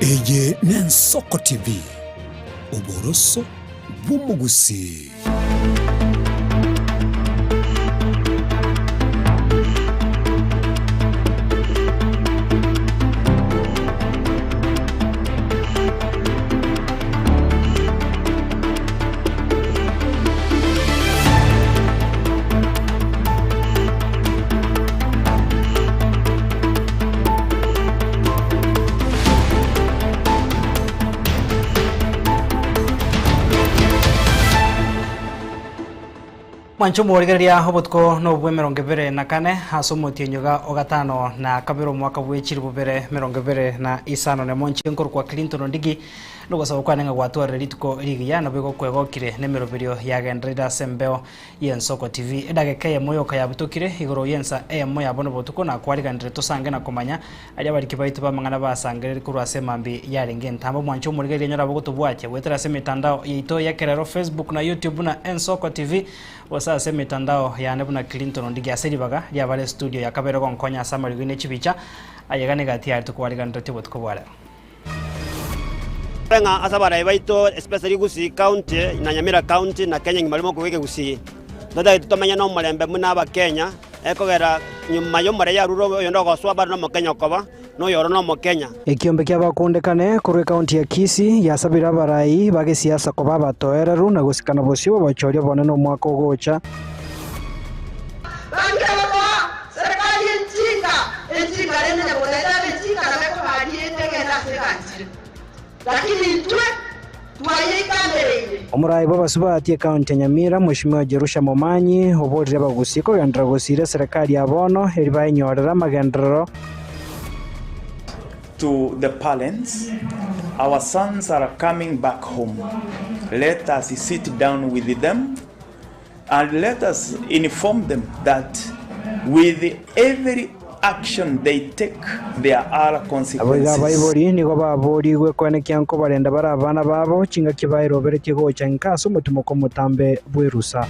Eye n'Ensoko TV, oboroso bw'omogusii. Mwanche omorigereria obotuko nobw'emerongo ebere na kane ase omotienyi oga ogatano na kabere omwaka bwe chilifu bibere emerongo ebere na isano nemo inche nkorokwa Clinton Ondigi nogosaba kwane ng'a gwatwarire rituko rigiya nabo igo kwegokire nemeroberio yagendereire ase embeo y'Ensoko TV. Edageka eyemo yoka yabutokire igoro y'ensa eyemo ya bono botuko nakwariganire tosange na komanya aria abariki baito b'amang'ana basangereire korwa ase emambia yarenge entambe. Omwanche omorigereria nyora abogotobwatia goetera ase emetandao yaito y'ekerero Facebook na YouTube buna Ensoko TV gose ase emetandao yane buna Clinton Ondigi ase ribaga riabare estudio ya kabere gonkonya ase amariko ne chibicha. Ayega nigo atiare tokwariganeretie obotuko bwa rero. Tore ng'a ase abarai baito especially Gusii county na Nyamira county na Kenya engima barimo koigwa ekegusii, totagete tomenye na omorembe buna abakenya, ekogera nyuma ya omorembe yarure oyonde ogosoa bado na omokenya okoba, na oyoro na omokenya. Ekiombe ki'abakundekane korwa ekaunti ya Kisii giasabire abarai ba gesiasa koba abatoereru na gosikana bosio bw'obochori obonene omwaka ogocha. Bange bakoa serikali enchinga, enchinga rende nyabogotaete abe enchinga nabo ekobaria egende ase eganchire. Lakini intwe twayeikanereire. Omorai bw'abasubati ekaunti ya Nyamira, Mweshimiwa Jerusha Momanyi, oborire abagusii kogenderera gosiira eserekari ya bono eri baenyorere amagenderero. To the parents, our sons are coming back home, let us sit down with them And let us inform them that with every action they take there are Naboigo consequences. abaibori nigo baboorigwe koenekia nkobarenda bare abana babo chingaki bairoberetie gocha inka ase omotimoko omotambe bw'erusa.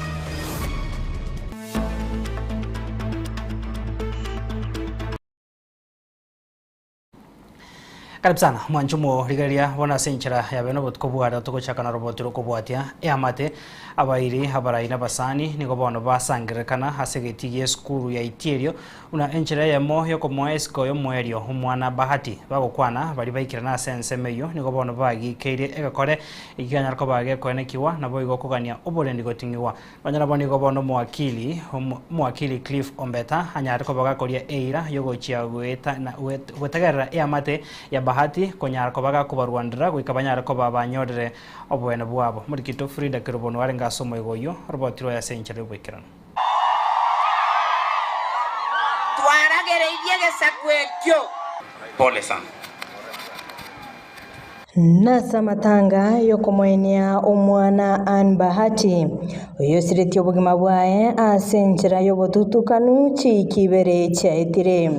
Karibu sana mwanche omorigereria bono ase enchera ya bene obotuko bwa rero togochaka na roboti rokobwatia eamate abairi abarai na abasani nigo bono basangererekana ase egetii gie esukuru ya Itierio buna enchera eyemo yokomoa esiko y'omoerio omwana Bahati bagokwana baria baikerana ase ensemo eyio nigo bono bagiikeirie egekore ekio kianyara koba gekoenekiwa naboigo kogania oborendi goting'igwa Nonya nabo nigo bono omowakili, omowakili Cliff Ombeta anyare koba gakoria eira yogochia gotegerera eamate ya Bahati konyara koba gakobarwanera goika banyare koba banyorire oboene bwabo. Omorikito Frida Kerubo nigo arenge ase omoigo oyio, oroboti rwaye ase enchera y'oboikeranu. Twaragereirie egesaku ekio. Pole sana. Nase amatanga y'okomoenia omwana Ann Bahati, oyosiretie obogima bwaye ase enchera y'obotutukanu chiiki ibere chiaetire.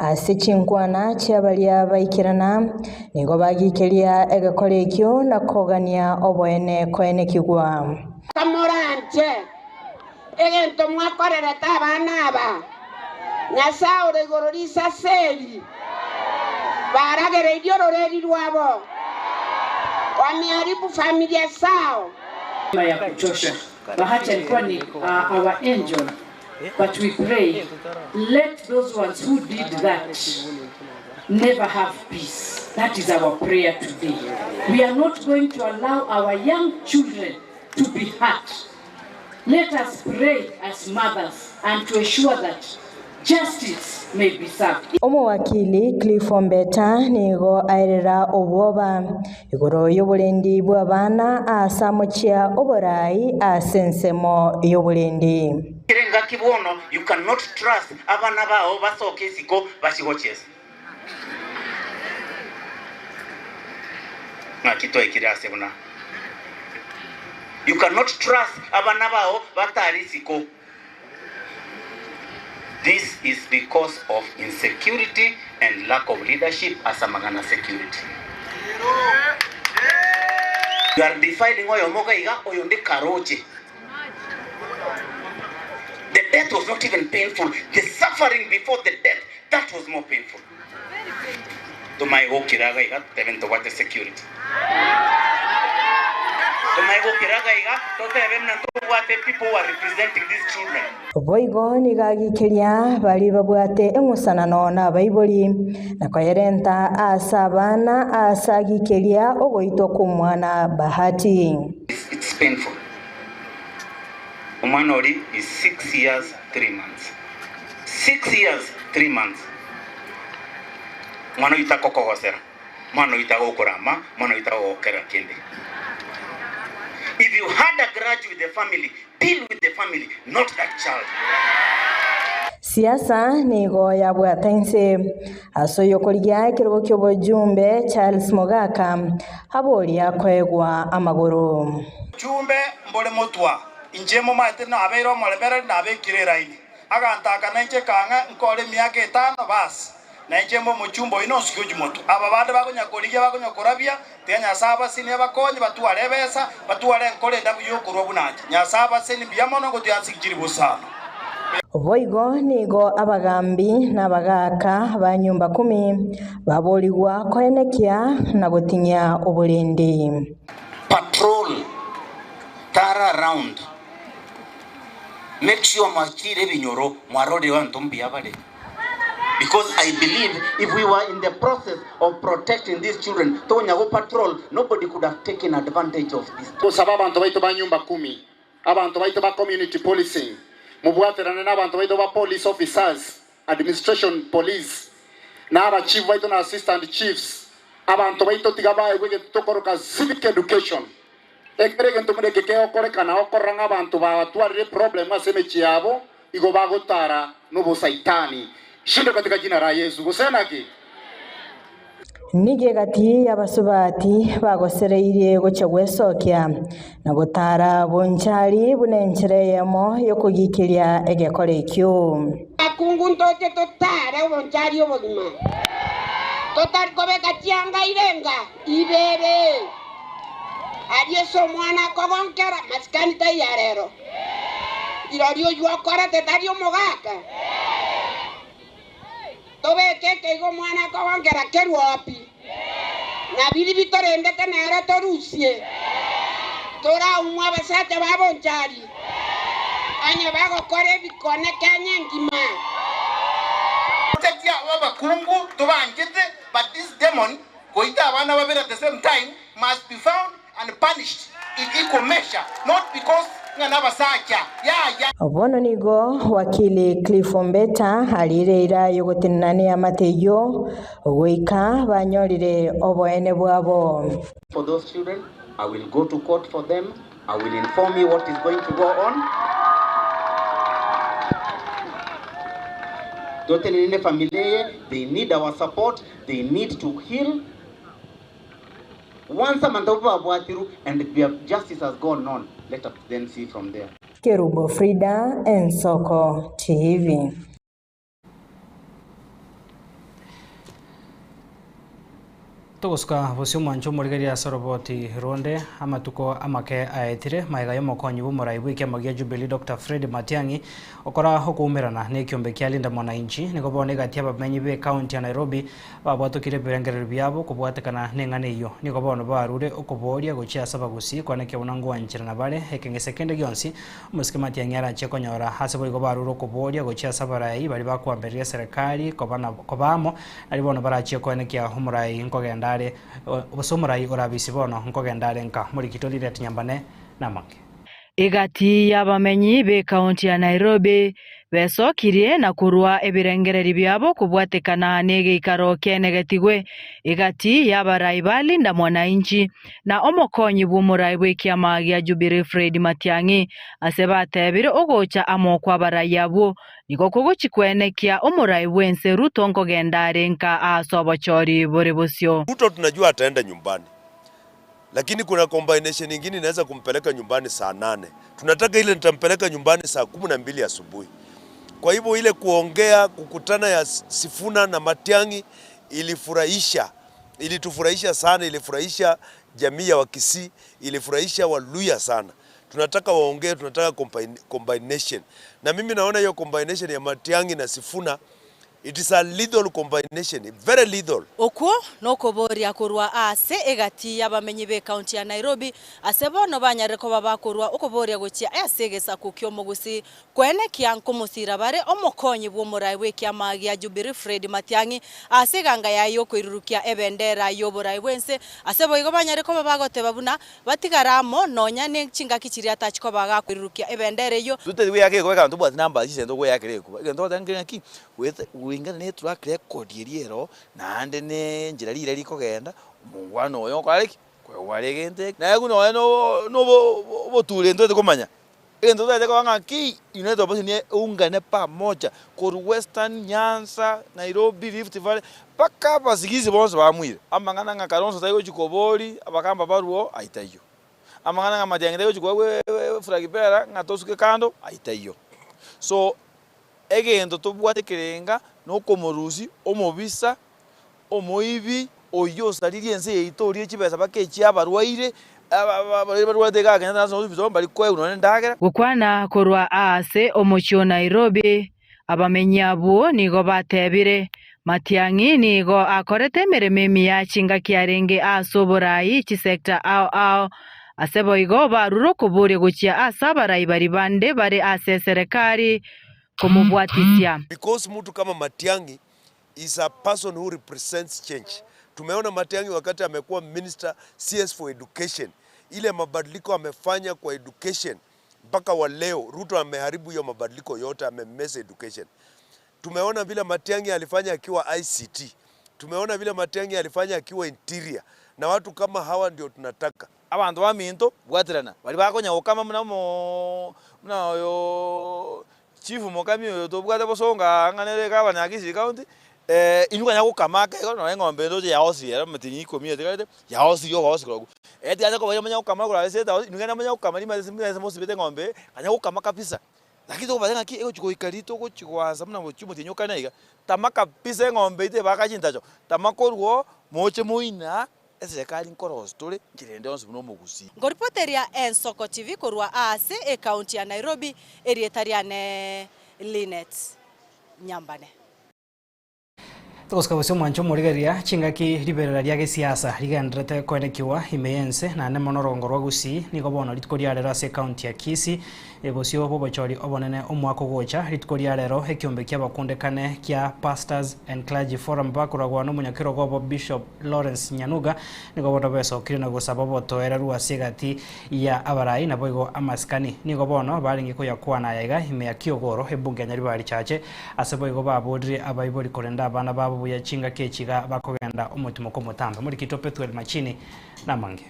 Ase chinkwana chia baria baikerana, nigo bagikeria egekora ekio na kogania oboene koenekigwa. Kamoranche egento mwakorerete abana aba, Nyasae ore igoro risase eri, baragereirie ororeeri rwabo, wameharibu familia zao. Ya kuchosha. Bahati alikuwa ni uh, our angel but we pray let those ones who did that never have peace. That is our prayer today. We are not going to allow our young children to be hurt. Let us pray as mothers and to ensure that justice may be served. Omowakili Cliff Ombeta nigo aerera obwoba igoro y'oborendi bw'abana ase amochia oborai ase ensemo y'oborendi. Kera engaki bono you cannot trust abana bao basoke isiko bachie gochiesa. Ng'aki twaikire ase buna you cannot trust abana bao batare isiko. This is because of insecurity and lack of leadership ase amang'ana security. You are defiling oyomo iga iga oyonde karoche. The death was not even painful, the suffering before the death, that was more painful. Tomae gokira iga iga totebe ntobwate security. Tomae gokira iga iga totebe muna ntobwate people who are representing these children. Boigo nigo agiikeria baria babwate eng'usanano nabaibori, na koyerenta aase abana aase agiikeria ogoitwa kw'omwana Bahati. It's painful. Omwana oria is 6 years 3 months. 6 years 3 months. Mwana oyio takokogosera, mwana oyio tagokorama, mwana oyio tagogokerera kende. If you had a grudge with the family, deal with the family, not that child. Siasa nigo yabwata inse ase oyokorigia ekerogo ki'obochumbe Charles Mogaka aboria koegwa amagoro. Chumbe mbore motwa, inche momaete nabeire omoremereri nabekire eraini. Agantaka nainche kang'e nkore emiaka etano basi, na inche mbe omochumba oino nsuke ochia motwe. Aba bande bakonya korigia bakonya korabia, tiga Nyasae abasenie abakonye batware ebesa, batware enkoro endabu y'okorua buna inche. Nyasae abasenie mbuya mono ngotiga nsigichiri bosano. Boigo nigo abagambi na abagaaka ba nyumba kumi baborigwa koenekia na gotinyia oborendi. Patrol, tara around. Make sure mwachire ebinyoro mwarorire abanto mbuya bare because I believe if we were in the process of protecting these children tonya go patrol nobody could have taken advantage of this. Gosaba abanto baito ba nyumba kumi, abanto baito ba community policing, mobwaterane na abanto baito ba police officers, administration police, na aba chief baito na assistant chiefs, abanto baito tiga baegwe egento tokoroka civic education. Ekero egento buna eke kegokorekana, okorora ng'a abanto batwarire eproblem ase emechie yabo, igo bagotara nobosaitani. Shindwe katika jina ra Yesu. Gose naki? Nigo egati y'abasubati bagosereirie gochia gwesokia na gotara bonchari buna enchera eyemo y'okogiikeria egekora ekio. Abakungu ntoche totare obonchari obogima, totari kobeka chianga irenga ibere. Aria ase omwana akogonkera, masikani taiyo arero. Rirorio oyio okorete tari omogaka. Tobeke ekeigo omwana akogonkera kerwe pi, na biria bitorendete nere torusie. Toraumwe abasacha ba bonchari, onye bagokora ebikone Kenya engima. Gotetia abakungu tobanchete but this demon Goita abana babere at the same time must be found and punished in equal measure not because ng'a nabasacha yaya. Bono nigo wakili Cliff Ombeta ariire eira y'ogotenena neamate eyio goika banyorire oboene bwabo. For those children, I will go to court for them, I will inform you what is going to go on. Totenene familia eye, they need our support, they need to heal. Once abanto abwo babwatirwe and their justice has gone on, let us then see from there. Kerubo Frida, Ensoko TV. Togosuka bosio omwancho omorigereria ase oroboti ronde amatuko amake aetire magega y'omokonyi bw'omorai bw'ekiama gia Jubilee Doctor Fred Matiang'i okora okoumerana n'ekiombe kia Linda Mwananchi nigo bono egati y'abamenyi b'ecounty ya Nairobi babwatokire ebirengererio biabo kobwatekana neng'ana eyio. Nigo bono barure okoboria gochia ase abagusii kwanekio buna ngoancherana bare ekeng'ese kende gionsi Omosike Matiang'i arachie konyora. Ase boigo barure okoboria gochia ase abarai baria bakoambereria eserekari koba na koba amo, nario bono barachie koenekia omorai nkogenda are, gose omorai orabisi bono nkogenda are nka. Morikito Linet Nyambane namange. Egati y'abamenyi b'ekaunti ya Nairobi besokirie na korua ebirengererio biabo kobwatekana negeikaro kiaenegetigwe egati y'abarai ba Linda Mwananchi na omokonyi bw'omorai bw'ekiama gia Jubilee Fred Matiang'i ase batebire ogocha amo kw'abarai abwo nigo kogochi kwenekia omorai bw'ense Ruto nkogenda are nka aase obochori bore bosio. Ruto tunajua ataenda nyumbani lakini kuna combination ingine inaweza kumpeleka nyumbani saa nane. Tunataka ile nitampeleka nyumbani saa 12 asubuhi. Kwa hivyo ile kuongea kukutana ya Sifuna na Matiang'i ilifurahisha, ilitufurahisha sana, ilifurahisha jamii ya Wakisii, ilifurahisha Waluya sana. Tunataka waongee, tunataka combination. Na mimi naona hiyo combination ya Matiang'i na Sifuna It is a lethal combination, very lethal. Okwo nokoboria korwa aase egati y'abamenyi b'ekaunti ya Nairobi, ase bono banyarire koba bakorua okoboria gochia ase egesaku ki'omogusii koenekia nkomosira bare omokonyi bw'omorai bw'ekiama gia Jubilee Fred Matiang'i ase eganga yaye y'okoirurukia ebendera y'oborai bw'ense. Ase boigo banyare koba bagoteba buna Batigare amo nonya ne chingaki chiria atachi koba gakoirurukia ebendera eyio. Totari goeaka egekuba ekero tobwati namba chisente ogoeakera egekuba. Egento togoteba nkere ng'aki, goeta goingana ne etrack record eria ero, naende ne enchera riria rikogenda, omongwana oyo okore ki? Koegwa are egento eke. Naye buna nonya no na obo oboture ntobwate komanya, egento totaete koba ng'aki, United Opposition eungane pamoja, korwa Western, Nyanza, Nairobi, Rift Valley, mpaka abasigisi bonsi bamuire. Amang'ana ng'a Kalonzo taigochia kobori abakamba barwo, ayio taiyo. Amang'ana ng'a Matiang'i taigochia koegwa eflag bearer ng'a tosuke kando, ayio taiyo. So, egento tobwate ekerenga nokomorusia omobisa, omoibi, oyio osaririe ense yaito orie chibesa mpaka echia abarwaire, abarwaire barwarete igaa Kenyatta National Hospital mbari koegwa nonya endagera. Gokwana korwa aase omochie o Nairobi, abamenyi abwo nigo batebire, Matiang'i nigo akorete emeremo emiya chingaki arenge ase oborai chisecta ao ao, ase boigo barure okoboria gochia ase abarai baria bande bare ase eserekari komobwatisia. Because mtu kama Matiang'i is a person who represents change. Tumeona Matiang'i wakati amekuwa minister CS for education, ile mabadiliko amefanya kwa education mpaka wa leo Ruto ameharibu hiyo mabadiliko yote, amemess education. Tumeona vile Matiang'i alifanya akiwa ICT, tumeona vile Matiang'i alifanya akiwa interior, na watu kama hawa ndio tunataka. Abanto baminto, bwaterana, baria bakonya gokama buna omoo buna oyoo chief mokami oyo tobwate bosongo aa ng'a nere egavana ya Kisii county, inwe konya gokama ake igo nonye eng'ombe ende oche yaosirie ere emetienyi ikomi etigarete, yaosirie ogosi korokwo. Etigacha koba manya gokama korwa ase etaoni, inwe genda manya gokama rimanyete ase ase mosibete eng'ombe eye, konya gokama kabisa. Lakini tokobasa ng'aki egochi goika riria togochi goansa buna gochia omotienyi okane iga, tama kabisa eng'ombe eyio tebaka chintacho, tama korwa oo, moche moina Eserekari nkorosi tore nchera ende yonsi buna omogusii. Nkoripoteria Ensoko TV korwa aase ekaunti ya Nairobi, erieta riane Linet Nyambane. Togosika gose omwancho omorigereria chingaki riberera ria gesiasa rigendererete koenekiwa ime y'ense naende mono orongo rwa Gusii nigo bono rituko ria rero ase ekaunti ya Kisii bosio bw'obochori obonene omwaka ogocha rituko ria rero ekiombe ki'abakundekane kia Pastors and Clergy Forum bakoragwa nomonyakerogo obo Bishop Lawrence Nyanuga nigo bono besokire na gosaba obotoereru ase egati ya abarai naboigo amasikani. Nigo bono barenge koyakwana aya iga ime ya Kiogoro, ebunge ya Nyaribari Chache, ase boigo baborire abaibori korenda abana babo buya chingaki echi iga bakogenda omotimoko omotambe. Morikito Pethuel Machini namange.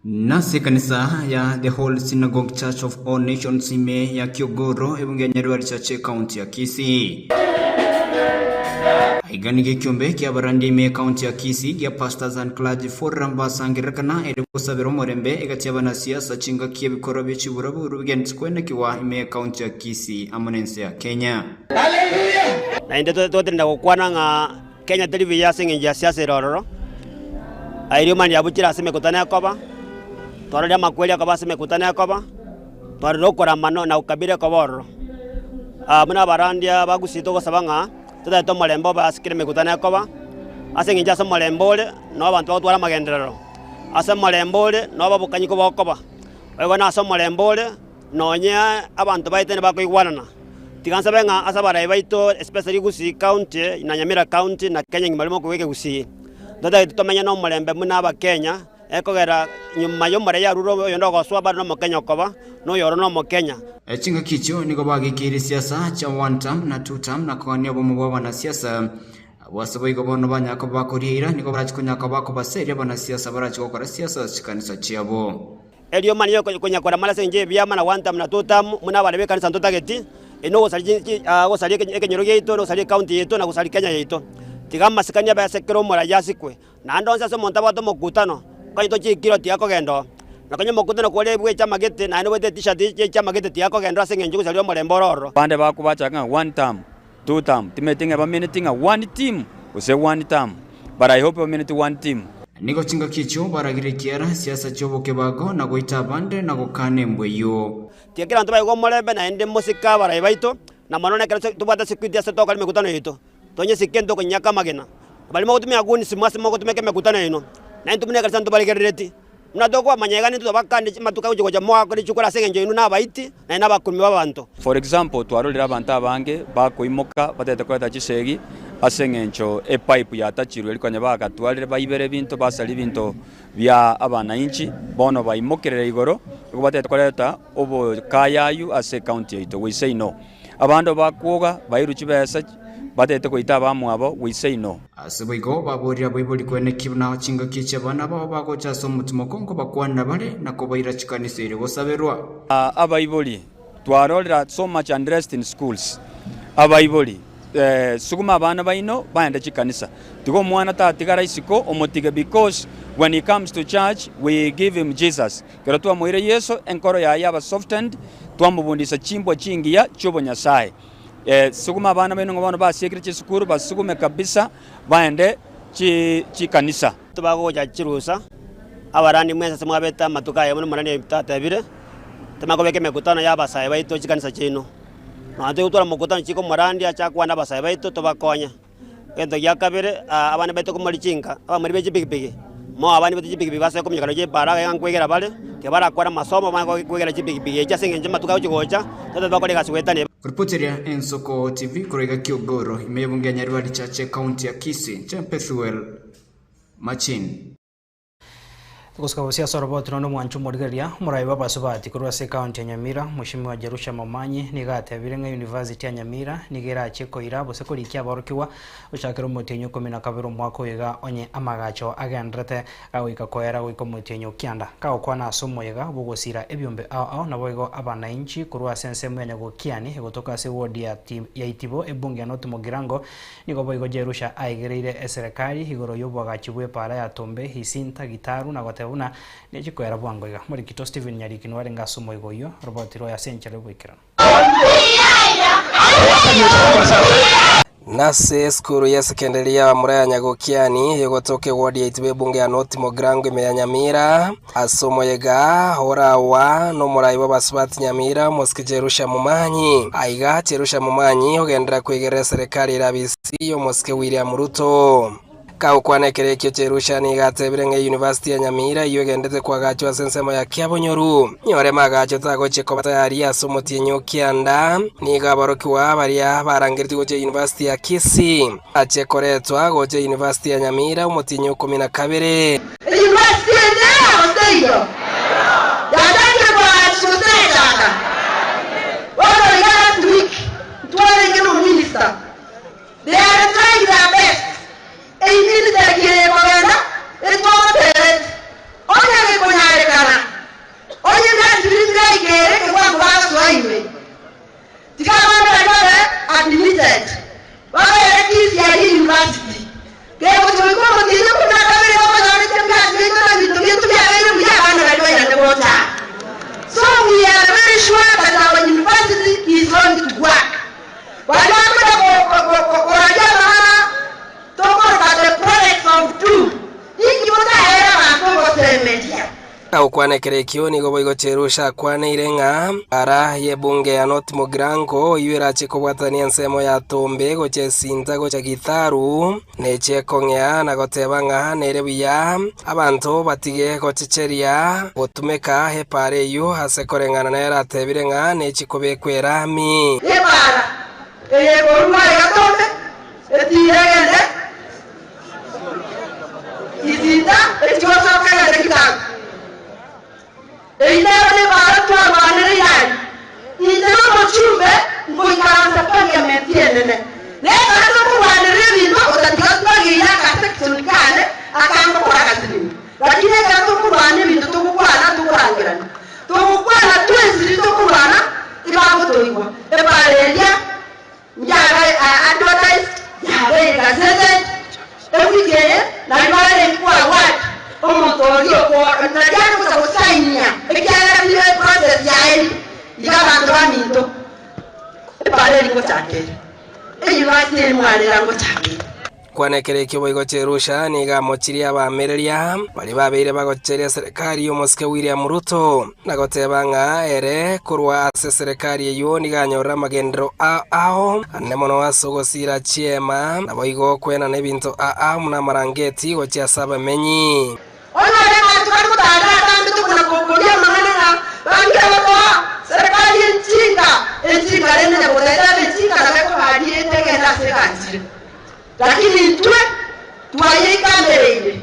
Nase ekanisa ya The Holy Synagogue Church of All Nations ime ya Kiogoro, ebunge ya Nyaribari Church, Ekaunti ya Kisii. Aiga nigo ekiombe ki'abarandia ime y'Ekaunti ya Kisii gia Pastors and Clergy Forum basangererekana erio gosabera omorembe egati y'abanasiasa chingaki ebikorwa bie chiburaburu bigenderete koenekigwa ime y'Ekaunti ya Kisii amo n'ense ya Kenya. Naende totenena gokwana ng'a Kenya teri buya ase engencho ya siasa ere ororo, aye riomani riabuchire ase emekutano ekoba, twarorire amakweri akoba ase emekutano ekoba, twarorire okorama na ukabila ekoba ororo. Buna abarandia ba Gusii togosaba ng'a totaete omorembe obe ase kera emekutano ekoba, ase eng'encho ase omorembe ore, nabo abanto bagotwara amagenderero, ase omorembe ore, nabo obokanyiku bokoba, boigo na ase omorembe ore. Nonye abanto baito nibakoigwanana, tiga nsabe ng'a ase abarai baito especially Gusii county na Nyamira county na Kenya engima rimo okobua ekegusii, totagete tomenye nomorembe buna abakenya, ekogera nyuma yomorai arure oyonde ogosoa bado nomokenya okoba, na oyoro nomokenya. Chingaki echio nigo bagikeirie siasa chia one term na two term na kogania obomo bwa abanasiasa. Abwo ase boigo bono banyara koba bakoria eira, nigo barache konyara koba bakobaseria abanasiasa barache gokora siasa ase chikanisa chiabo. Erio mani okonyakora amare ase engencho y'ebiama na one term na two term, buna abare b'ekanisa ntotageti, eri nogosaria chi gosaria ekenyoro giaito, na gosaria ecounty yaito, na gosaria Kenya yaito. Tiga amasikani abe ase kera omoraia asikwe, naende onsi ase omonto abwate omokutano, konya tochikire tiga kogenda oo. Na konya omokutano kore bwe echama gete, naende obwate etishati ye echama gete tiga kogenda oo ase eng'encho gosaria omorembe ore ororo. Abande bakobachaka ng'a one term, two term, timanyeti ng'a bameneti ng'a one team gose one term, but I hope bameneti one team. Nigo chingaki echio baragire ekiara siasa chi'obokebago, na goita abande, na gokana embwa eyio. Tiga kera abanto baigwe omorembe, naende mosike abarai baito, Na mono nekero tobwate security ase togokora emekutano yaito, tonyesike ntokonyaka amagena. Baria mogotumia goons ase mogotumeka emekutano yaino, na intwe buna ekanisa ntobarigerereti. Buna tokobamanya iga nintwe tobakanie amatuko agochia gocha moakore chikura ase engencho yaino nabaiti, naende nabakurumi b'abanto. For example, twarorire abanto abange bakoimoka batagete koreta chisegi ase eng'encho epipe yatachirwe erio konya bagatwarire baibere ebinto basaria ebinto bia abanainchi, bono baimokerere igoro nigo batagete koreta obokayayu ase ecounty yaito. We say no. Abande bakwoga bairwe chibesa batagete goita abamwabo, we say no. Ase boigo baboorire abaibori kweneki buna chingaki echi abana babo bagocha ase omotimoko nkobakwanera bare na kobaira chikanisa erio gosaberwa. Abaibori, twarorire so much unrest in schools. Abaibori, suguma abana baino baende chikanisa. Tiga omwana tatigara isiko omotige because when he comes to church we give him Jesus. Ekero twamoire Yeso enkoro yaye yaba softened, twamobundisa chimbwa chingiya chi'obonyasae. Suguma abana baino ng'a bono basiekire chisukuru basugume kabisa baende chikanisa. Tibagocha chirusa, abarandi mwensi ase mwabete amatuko aya buna omorani tatebire, timakobeka emekutano y'abasae baito chikanisa chiaino. Nonya togotwara mokutano chiko omorandi ache akwane abasae baito tobakonye. Egento gia kabere, abana baito komori chinka, abamori be chipikipiki, moe abana baito chipikipiki basoe kominyoka roche epaara iga nkwegera bare, ekero barakore amasomo bamanye kwegera chipikipiki echi ase eng'encho amatuko agochi gocha, totebe bakore egasi goetania. Kuripoteria Ensoko TV korwa iga Kiogoro, ime y'ebunge ya Nyaribari Church, Ekaunti ya Kisii, Chempethuel Machin. Gosika gose ase oroboti nonya omwancho omorigereria, omorai bw'abasubati korwa ase ekaunti ya Nyamira, Mweshimiwa Jerusha Momanyi nigo atebire ng'a University ya Nyamira nigo erachie koira gose korikia aborokigwa gochakera omotienyi okomi na kabere omwaka oyo iga onye amagacho agenderete gagoika koera goika omotienyi o kianda. Kagokwana ase omoyega bw'ogosira ebiombe ao ao naboigo abanainchi korwa ase ensemo ya Nyagokiani egotoka ase eward ya ya Itibo ebunge ya North Mugirango Nigo boigo Jerusha aigereire eserekari igoro y'oboagachi bw'epaara ya Tombe, Isinta, Gitaru na goteba buna nechikoera bwango iga. Morikito Stephen Nyariki nwarenge ase omoigo oyio, roboti rwaye ase enchera y'oboikeranu. Nase esukuru ya secondary ya abamura ya Nyagokiani egotoka eward ya Itibo ebunge ya North Mugirango ime ya Nyamira ase omoyega orawa nomorai bw'abasubati Nyamira omosike Jerusha Momanyi. Aiga Jerusha Momanyi ogenderera kwegerera eserekari erabisi y'omosike William Ruto. Kagokwana ekero ekio Jerusha nigo atebire ng'a eyunivasiti ya Nyamira eyio egendete koagachwa ase ensemo ya Kiabonyoru nyoreme agacho tagochia koba tayari ase omotienyi o kianda. Nigo aborokigwa baria barangeretie gochia eyunivasiti ya Kisii achie koretwa gocha eyunivasiti ya Nyamira omotienyi o ikomi na kabere. Eyunivasiti ende yabo teiyo yachakire koagachwa gose techaka. Bono iga last week ntwarenge na ominister They are trying their best. Eminista eye ekogenda etwabatebetie, onye gekonyarekana, onye ebirasi biria biraikere ekewango bagosoa ime, tiga abande baria babe admitted, babere Kisii aria University. Kegochia goika omotienyi okomi na kabere bakonyorete ebirasi biaito na ebinto biaito biabeire buya abana baria bairane gocha aa. So we are very sure that our university is going to work. Baria bakonya koraria amang'ana tokoroka the products of doom, inki motaere abanto ogosemeria? Agokwana ekero ekio nigo boigo Cherusha akwaneire ng'a ara y'ebunge ya North Mugirango oyio erache kobwatania ensemo ya Tombe gocha Esinta gocha Githaru neche kong'ea na goteba ng'a nere buya abanto batige gochecheria gotumeka epaara eyio ase koreng'ana nere atebire ng'a nechi kobekwa erami. Epaara eye ekorua egatombe etiire egende Isinta echigosoka egende Githaru. Eyio nero nepaara twarwanere Irani. Inche nomochumbe ngoikaransa parliament enene. Nekero tokorwanerera ebinto otatiga twageire aka section kane akangokora agasinini. Lakini ekero tokorwana ebinto togokwana tokorangerania. Togokwana twensi riria tokorwana ibagotoigwa. Epara eria yaba advertised yabeire gazetted ewiki eye nario barenge ko award omonto oria oko nario are gocha gosainia ekiagera nigo eprocess yaye iga abanto baminto epara eri ngochaka ere. Eyio ase emwarera ngochaka ere. Gokwana ekero ekio boigo Jerusha nigo amochirie abaamereria baria babeire bagocheria serikari y'omosike William Ruto, na goteba ng'a ere korwa ase serikari eyio nigo anyorire amagenderero ao ao ane mono ase ogosiira chiema, naboigo kwenana ebinto ao ao buna amarangeti gochia ase abamenyi. Onyore ng'a tokare gotanga atambe tokona koboria amang'ana ng'a bange bakoa serikali enchinga, enchinga rende nyagotaete abe enchinga nabo ekobaria etegende ase eganchire. Lakini intwe twayeikamereire,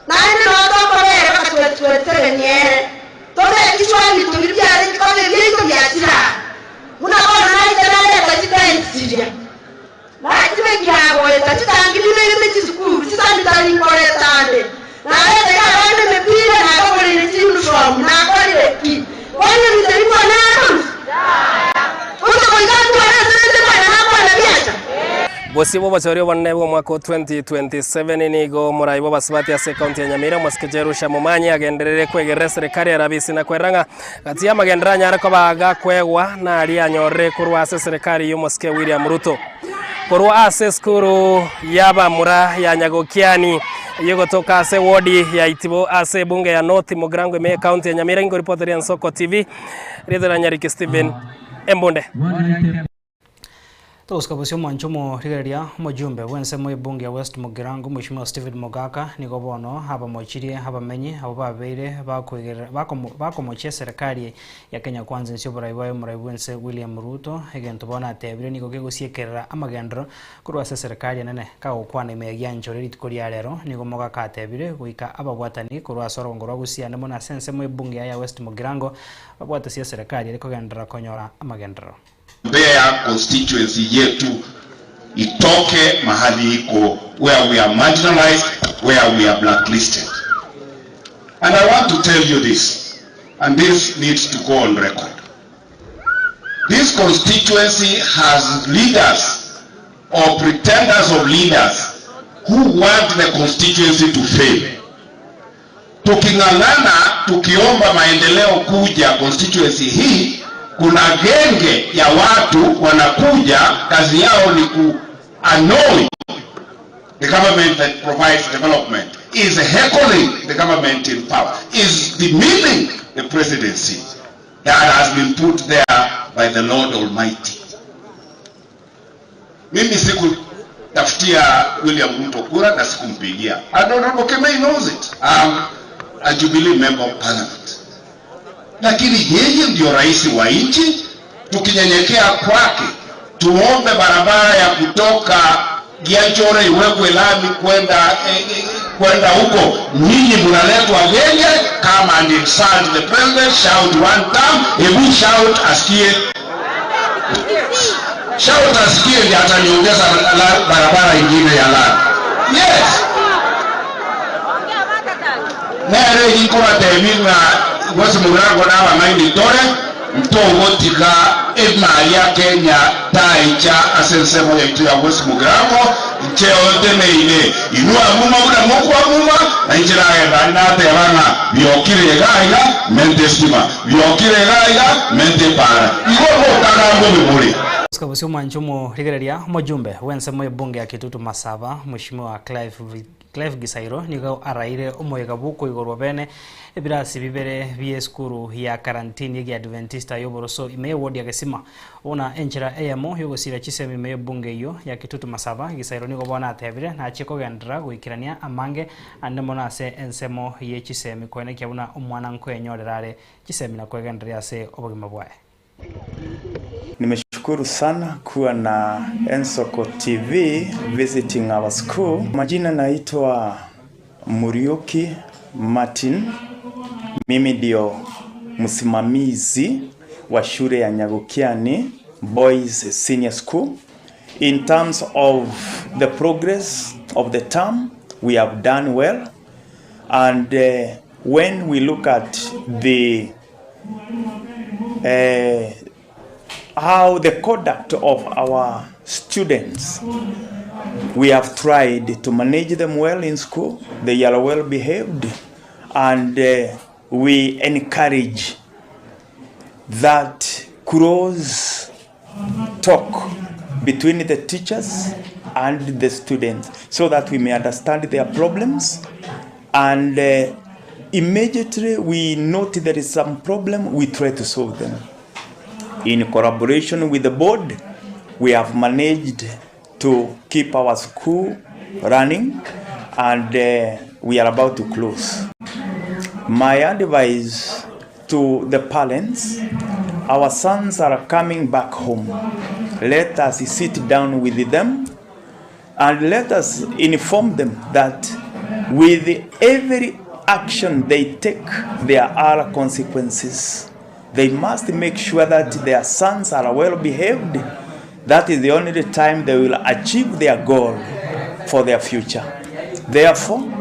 naende noo tokobera mpaka twetegenie ere, tobe ekichwa ebinto biria biarenge koba ebiaito biachire aa. Buna bono nainche nareta chitenti chiria, nachibekire agoeta chitangi bibegete chisukuru, chisanitari nkoreta ande, nareta iga abana emepira, nabagoreire chiuniform, nakorire ki? Bono ebinto ebi mbonere bonsi? Gose goika ntware ase rende mwana nakwana biacha? Bosio bw'obochori obonene bw'omwaka o 2027 nigo omorai bw'abasubati ase ekaunti ya Nyamira omosike Jerusha Momanyi agenderere kwegerera eserekari ya Rabisi na kwerera ng'a gati y'amagenderero anyare koba agakwegwa naria anyorire korwa ase eserekari y'omosike William Ruto. Korwa ase esukuru y'abamura ya Nyagokiani eyio egotoka ase ewodi ya Itibo ase ebunge ya North Mugirango ime y'ekaunti ya Nyamira ingoripoteria Ensoko TV, rieta ria Nyariki Stephen Embunde. Togosuka bosio omwancho omorigereria omojumbe bw'ensemo y'ebunge ya West Mugirango Mheshimiwa Stephen Mogaka nigo bono abamochirie abamenyi abwo babeire bakoigerera bakomo bakomochia eserekari ya Kenya Kwanza inse y'oborai bwaye omorai bw'ense William Ruto egento bono atebire nigo gegosiekerera amagenderero korwa ase eserekari enene kagokwana ime ya Gianchore rituko ria rero nigo Mogaka atebire goika ababwatani korwa ase orogongo rwa Gusii ande mono ase ensemo y'ebunge ya West Mugirango babwatesie eserekari ere kogenderera konyora amagenderero. Mbeya constituency yetu itoke mahali iko where we are marginalized, where we are blacklisted. And I want to tell you this, and this needs to go on record. This constituency has leaders or pretenders of leaders who want the constituency to fail. Tuking'ang'ana tukiomba maendeleo kuja constituency hii, kuna genge ya watu wanakuja, kazi yao ni ku annoy the government that provides development, is heckling the government in power, is demeaning the presidency that has been put there by the Lord Almighty. Mimi sikutafutia William Ruto kura na sikumpigia. And Honorable Kemei knows it. I'm a Jubilee member of parliament. Lakini yeye ndio rais wa nchi, tukinyenyekea kwake tuombe barabara ya kutoka Gianchore iwekwe lami kwenda eh, eh, kwenda huko. Nyinyi mnaletwa genge, come and insult the president, shout one time, hebu shout asikie shout asikie, ndiye ataniongeza barabara ingine ya lami. Yes, nere inkobatebi ng'a gose murango n'abang'aini tore ntogotiga emari ya Kenya taicha ase ensemo yaitu ya West Mugirango ncheo ntemeine inwe amuma buna mokwamuma na inche nagenda nateba ng'a biokire iga iga mente estima biokire iga iga mente para igo botagambo biburi Sikabusi omwancho omorigereria omojumbe bw'ensemo y'ebunge ya Kitutu Masaba Mheshimiwa Clive Clive Gisairo nigo araire omoyega bw'okoigorwa bene ebirasi bibere bia esukuru ya karantini ya Adventista y'oboroso ime y'ewodi ya Gesima buna enchera eyemo y'ogosira chisemi ime y'ebunge eyio ya Kitutu Masaba Gisairo nigo bono atebire nachie kogenderera goikerania amange ande mono ase ensemo ye chisemi koenekia buna omwana nkoenyorera are chisemi na koegendereria ase obogima bwaye. Nimeshukuru sana kuwa na Ensoko TV visiting our school. Majina naitwa Muriuki Martin. Mimi ndio msimamizi wa shule ya Nyagukiani Boys Senior School. In terms of the progress of the term, we have done well. And when we look at the how the conduct of our students, we have tried to manage them well in school. They are well behaved, and we encourage that close talk between the teachers and the students so that we may understand their problems and immediately we note there is some problem we try to solve them. In collaboration with the board we have managed to keep our school running and we are about to close. My advice to the parents, our sons are coming back home. Let us sit down with them and let us inform them that with every action they take, there are consequences. They must make sure that their sons are well behaved. That is the only time they will achieve their goal for their future. Therefore,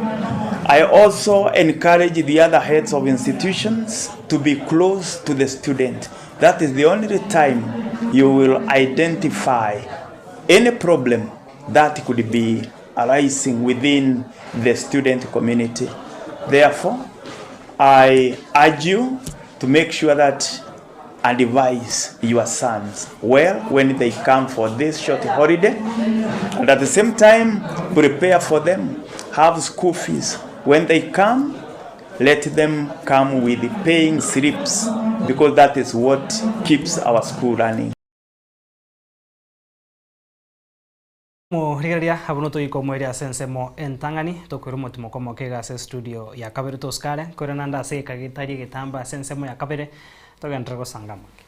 I also encourage the other heads of institutions to be close to the student. That is the only time you will identify any problem that could be arising within the student community. Therefore, I urge you to make sure that advise your sons well when they come for this short holiday and at the same time prepare for them have school fees when they come let them come with paying slips because that is what keeps our school running. Morigereria abwo notoika omoerio ase ensemo entang'ani, tokoira omotimoko omoke iga ase estudio ya kabere tosikare, nkoira naende ase egeka getari egetambe ase ensemo ya kabere, togenderere gosanga amake.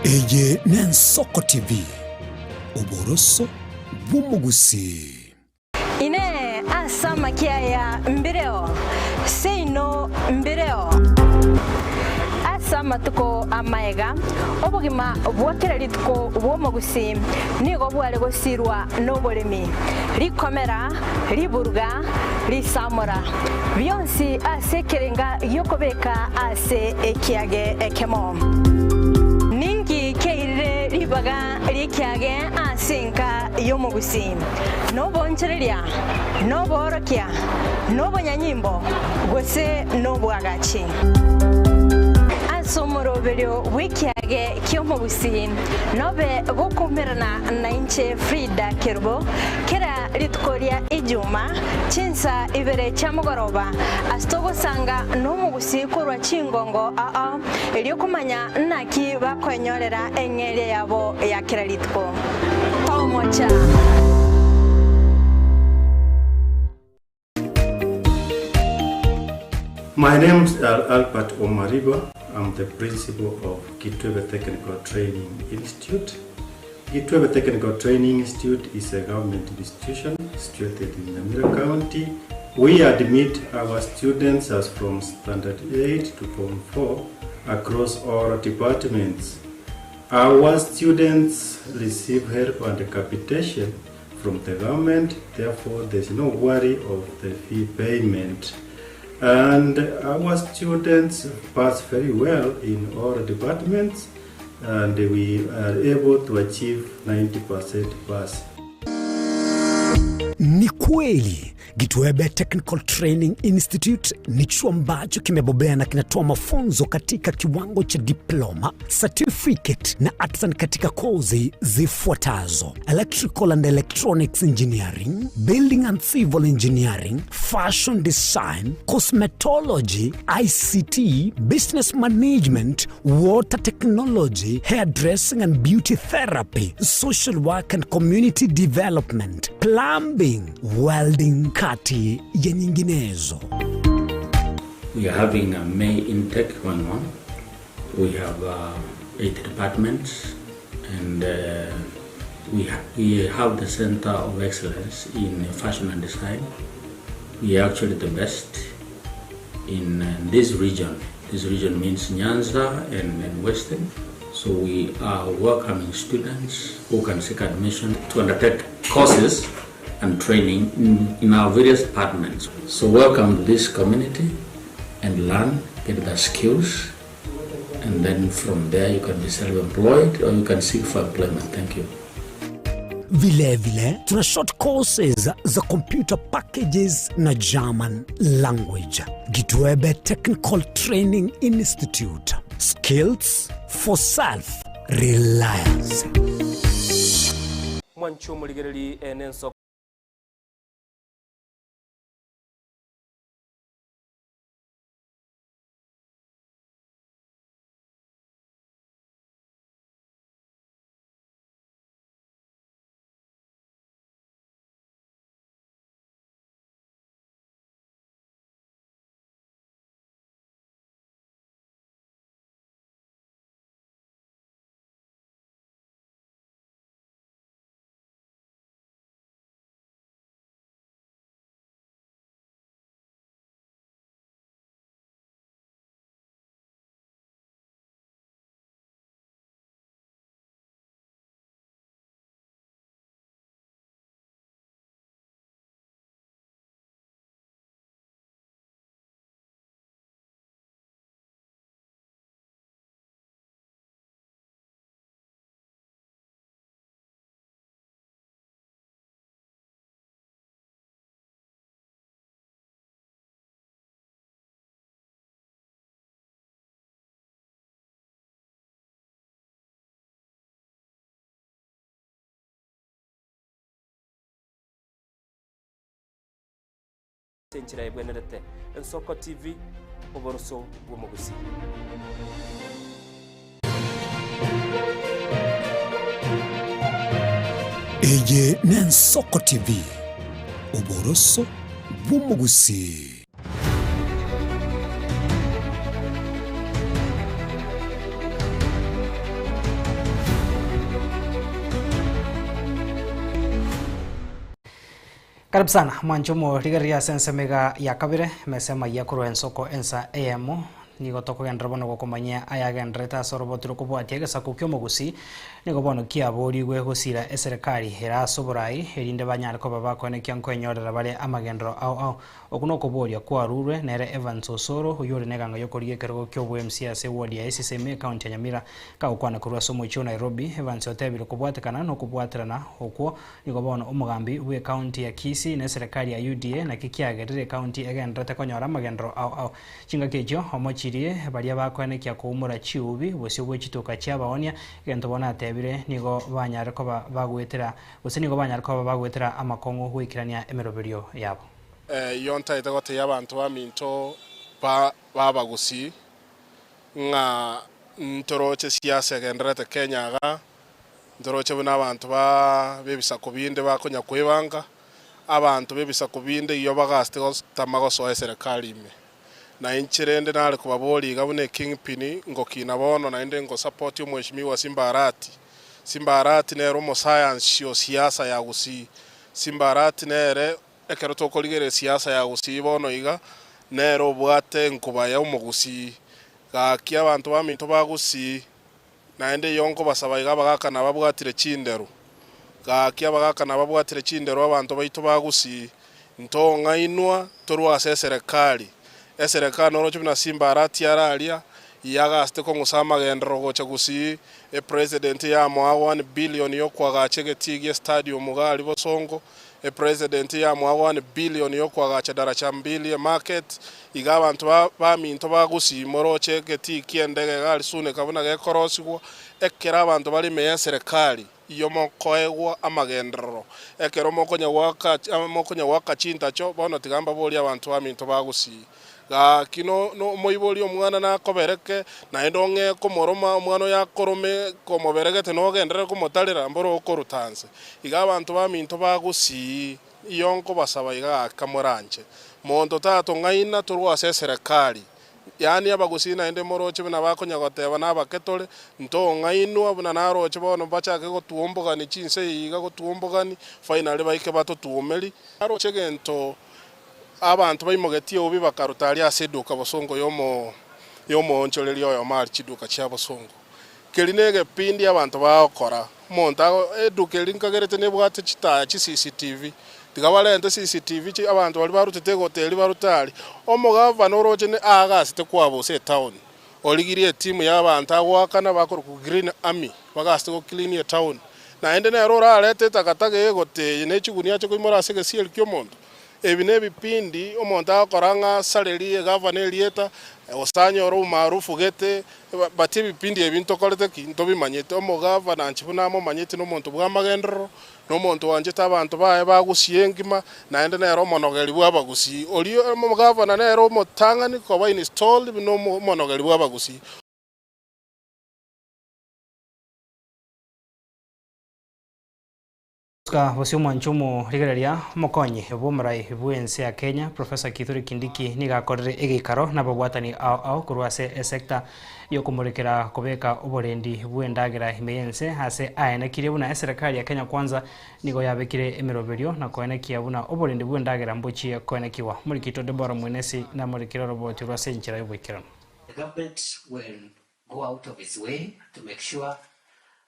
Eye n'Ensoko TV, oboroso bw'omogusii. Inee! Ase amakia aya mbireo? Seino mbireo. Ase amatuko amaega, obogima bwa kera rituko bw'omogusii nigo bware gosirwa noboremi, rikomera, riburuga, risamora, bionsi ase ekerenga gi'okobeka ase ekiage ekemo. Ninki keirire ribaga ri'ekiage ase enka y'omogusii? Nobonchoreria, noboorokia, nobonyanyimbo, gose nobwagachi? Ase omoroberio bw'ekiage ki'omogusii nobe gokoumerana nainche Frida Kerubo kera rituko ria Ijuma chinsa ibere chia mogoroba ase togosanga nomogusii korwa chingongo ao erio komanya naki bakoenyorera eng'eria yabo ya kera rituko. Tomocha. My name is Albert Omariba. I'm the principal of Kitwebe Technical Training Institute. Kitwebe Technical Training Institute is a government institution situated in Nyamira County. We admit our students as from Standard 8 to Form 4 across all departments. Our students receive help and capitation from the government, therefore there's no worry of the fee payment. And our students pass very well in all departments and we are able to achieve 90% pass. Ni kweli Gitwebe Technical Training Institute ni chuo ambacho kimebobea na kinatoa mafunzo katika kiwango cha diploma, certificate na artisan katika kozi zifuatazo: Electrical and Electronics Engineering, Building and Civil Engineering, Fashion Design, Cosmetology, ICT, Business Management, Water Technology, Hairdressing and Beauty Therapy, Social Work and Community Development, Plumbing, Welding kati ya nyinginezo. We are having a May intake going on. We have 8 departments and we have the Center of Excellence in Fashion and Design. We are actually the best in this region. This region means Nyanza and Western. So we are welcoming students who can seek admission to undertake courses and training in our various departments. So welcome to this community and learn, get the skills, and then from there you can be self-employed or you can seek for employment. Thank you. Vilevile tuna short courses za computer packages na German language. Gitwebe Technical Training Institute. Skills for self reliance. Mwanche omorigererie ene ensoko. Ase enchera ebwenerete. Ensoko TV, oboroso bw'omogusii. Eye n'Ensoko TV, oboroso bw'omogusii. Karibu sana mwanche omorigereria ase ensemo iga ya kabere, emesa emayia korwa ensoko ensa eyemo. Nigo tokogenderera bono gokomanyia ayagendererete ase oroboti rokobwatia egesaku ki'omogusii, nigo bono kiaborigwe gosira eserekari ere ase oborai, erinde banyare koba bakoenekia nkoenyorera bare amagenderero ao ao. Okwo nokoboria kwarurwe nere Evans Osoro, oyio ore neganga y'okorigia ekerogo ki'obo-MC ase eward ya Esisemi, ecounty ya Nyamira. Kagokwana korwa ase omochie o Nairobi, Evans otebire kobwatekana nokobwaterana okwo Nigo bono omogambi bw'ecounty ya Kisii na eserekari ya UDA naki kiagerire ecounty egendererete konyora amagenderero ao ao. Chingaki echio omochirie baria bakoenekia koumora chiubi bosio bwe chituka chiabaonia, egento bono atebire nigo banyare koba bagoetera gose nigo banyare koba bagoetera amakong'u goikerania emeroberio yabo. Eyio ntaete gotebia abanto baminto b'Abagusii ng'a ntoroche siasa egendererete Kenya igaa. Ntoroche buna abanto b'ebisaku binde bakonya kwebanga, abanto b'ebisaku binde iyo bagasete gotama gosoa eserekari ime. Na inche rende nare kobaboria iga buna ekingpin ngokina bono naende ngosapoti omweshimiwa Simba Arati. Simba Arati nere omosayansi o siasa ya Gusii. Simba Arati nere ekero tokorigereria siasa ya Gusii bono iga nere obwate enkuba ya omogusii. Gaki abanto baminto ba Gusii Naende iyo nkobasaba iga abagaaka nababwatire chinderu. Gaki abagaaka nababwatire chinderu abanto baito ba Gusii, ntong'ainwa torwe ase eserekari. Eserekari noroche buna Simba Arati araria, yagasete kong'usa amagenderero gocha Gusii, epresident yamoa one billion yokoagacha egetii gie stadium iga aria Bosongo, Epresident yamoa one billion yokoagacha daracha mbili emarket, iga abanto baminto ba Gusii moroche egetii kiendege iga aria Suneka buna gekorosigwa, ekero abanto bare ime yeserekari iyo mokoegwa amagenderero, ekero mokonya goaka mokonya goaka chintacho, bono tiga mbaborie abanto baminto ba Gusii. Gaki nomoibori omwana nakobereke, naende ong'e komoroma omwana oyo akorome komoberegete nogenderere komotarera, mboro okoruta nse. Iga abanto baminto bagusii, iyo nkobasaba iga gaki kamoranche. Monto tatong'aina torwe ase eserekari, yaani abagusii naende moroche buna bakonya goteba nabake tore, ntong'ainwa buna naroche bono bachake gotuombogani chinse iga gotuombogani, finally baike batotuomeri. Naroche egento Abanto baimogetie eubi bakaruta aria ase eduka bosongo y'omoonchoreria oyomo aria chiduka chia bosongo. Keria negepindi abanto bagokora. Omonto ago eduka eria nkagerete nebwate chitaya chi CCTV. Tiga barente CCTV chi abanto baria barutete egoti eria barute aria. Omogavana oroche ne aagasete kwabusa etown. Origirie etimu y'abanto agoakana bakorokwa Green Army bagasete go clean etown. Naende nere orarete etakataka egote eye ne chigunia ache koimora ase egesieri ki'omonto. Ebi nebipindi omonto agokora ng'a asarerie egavana erieta, gose anyore omaarufu gete, but ebipindi ebi ntokorete ki? Ntobimanyete. Omogavana inche buna amomanyeti nomonto bw'amagenderero, nomonto oanchete abanto baye bagusie engima, naende nere omonogeri bw'abagusii. Oria omogavana nere omotang'ani koba installed buna omonogeri bw'abagusii. Goika bosio omwancho omorigereria omokonyi bw'omorai bw'ense ya Kenya Professor Kithure Kindiki nigo akorire egeikaro nababwatani ao ao korwa ase esecta yokomorekera kobeka oborendi bw'endagera ime y'ense ase aenekirie buna eserekari ya Kenya Kwanza nigo yabekire emeroberio na koenekia buna oborendi bw'endagera mbochie koenekigwa. Omorikito Deborah Mwenesi namorekire oroboti orwo ase enchera y'oboikeranu. The government will go out of its way to make sure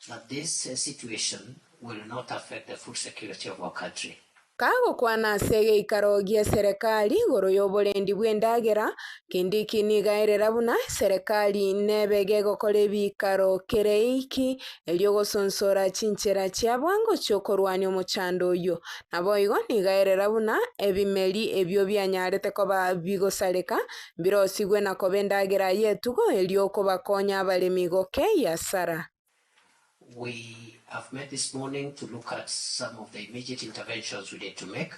that this situation will not affect the food security of our country. Kagokwana ase egeikaro gi'eserekari igoro y'oborendi bw'endagera, Kindiki nigo aerera buna eserekari nebe gegokora ebiikaro kere eiki erio gosonsora chinchera chia bwango chi'okorwania omochando oyio. Naboigo nigo aerera buna ebimeri ebio bianyarete koba bigosareka Mbirosigwe na koba endagera y'etugo erio okobakonya abaremi gokeyia asara. We have met this morning to look at some of the immediate interventions we need to make.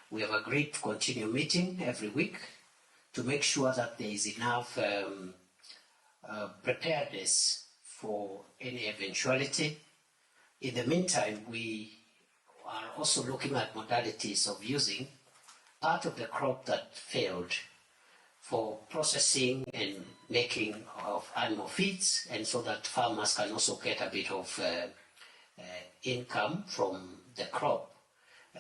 We have agreed to continue meeting every week to make sure that there is enough um, uh, preparedness for any eventuality. In the meantime, we are also looking at modalities of using part of the crop that failed for processing and making of animal feeds, and so that farmers can also get a bit of uh, uh, income from the crop uh,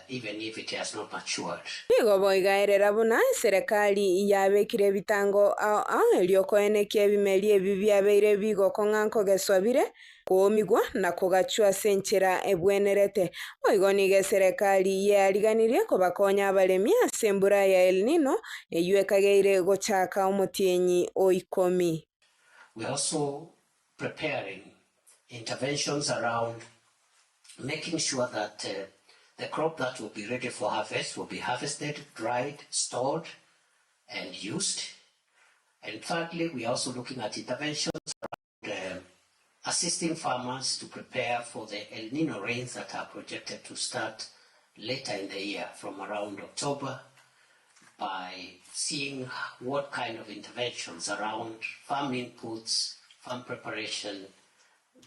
even if it has not matured. Nigo boigaerera buna eserekari yabekire ebitango ao ao erio koenekia ebimeri ebi biabeire bigokong'a nkogeswa bire, koomigwa na kogachwa ase enchera ebwenerete. Boigo nigo eserekari yeariganirie kobakonya abaremi ase embura ya El Nino eyio ekageire gochaka omotienyi o ikomi. We are also preparing interventions around making sure that the crop that will be ready for harvest will be harvested, dried, stored and used. And thirdly, we are also looking at interventions around uh, assisting farmers to prepare for the El Nino rains that are projected to start later in the year from around October by seeing what kind of interventions around farm inputs, farm preparation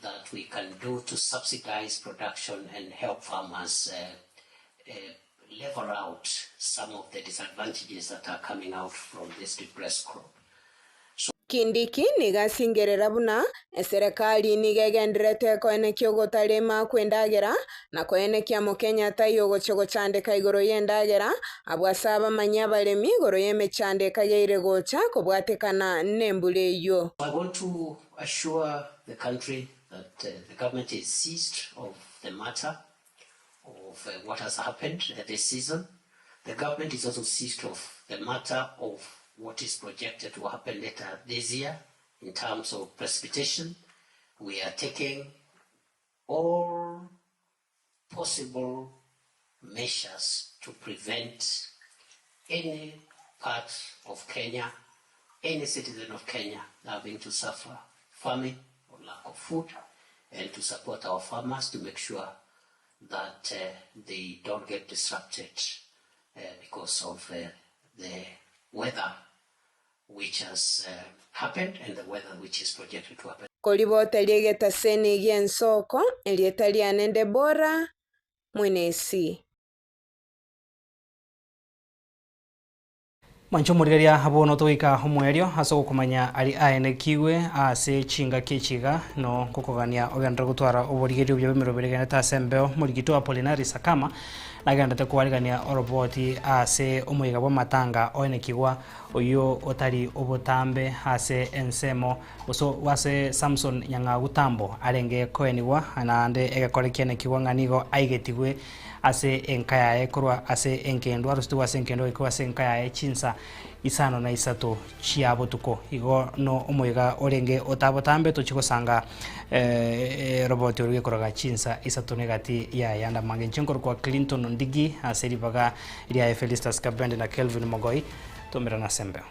that we can do to subsidize production and help farmers uh, uh, level out some of the disadvantages that are coming out from this depressed crop. Kindiki nigo asingerera buna eserekari nigo egendererete koenekia ogotarema kw'endagera na koenekia Mokenya taiyo ogochia gochandeka igoro y'endagera, abwo ase abamanyi abaremi igoro y'emechando ekageire gocha kobwatekana nembura eyio. I want to assure the country that the government is seized of the matter of what has happened this season. The government is also seized of the matter of what is projected to happen later this year in terms of precipitation. We are taking all possible measures to prevent any part of Kenya, any citizen of Kenya having to suffer famine or lack of food, and to support our farmers to make sure that uh, they don't get disrupted uh, because of uh, the weather which has uh, happened and the weather which is projected to happen. Koribota ri'egetaseni gi'ensoko, erieta riane Debora Mwenesi. Mwanche omorigereria bono togoika omoerio ase ogokomanya aria aenekigwe ase chingaki echi iga, no ngokogania ogenderere gotwara oborigereria obuya bw'emeroberi egenderete ase embeo. Omorikito Apolinari Sakama nagenderete koarigania oroboti ase omoyega bw'amatanga oenekigwa oyio otari obotambe ase ensemo gose ase Samson Nyang'au Tambo arenge koenigwa naende egekore kienekigwa ng'a nigo aigetigwe ase enka yaye korwa ase engendu, arusetigwe ase engendu agaikigwa ase enka yaye chinsa. isano na isato chia botuko. Igo no omoyega orenge otabotambe tochie gosanga eroboti oria gekoroga chinsa isato na egati y'ayande amange. Inche nkorokwa Clinton Ondigi ase ribaga riaye Felistus Kabende na Kelvin Mogoi, tomerane ase embeo.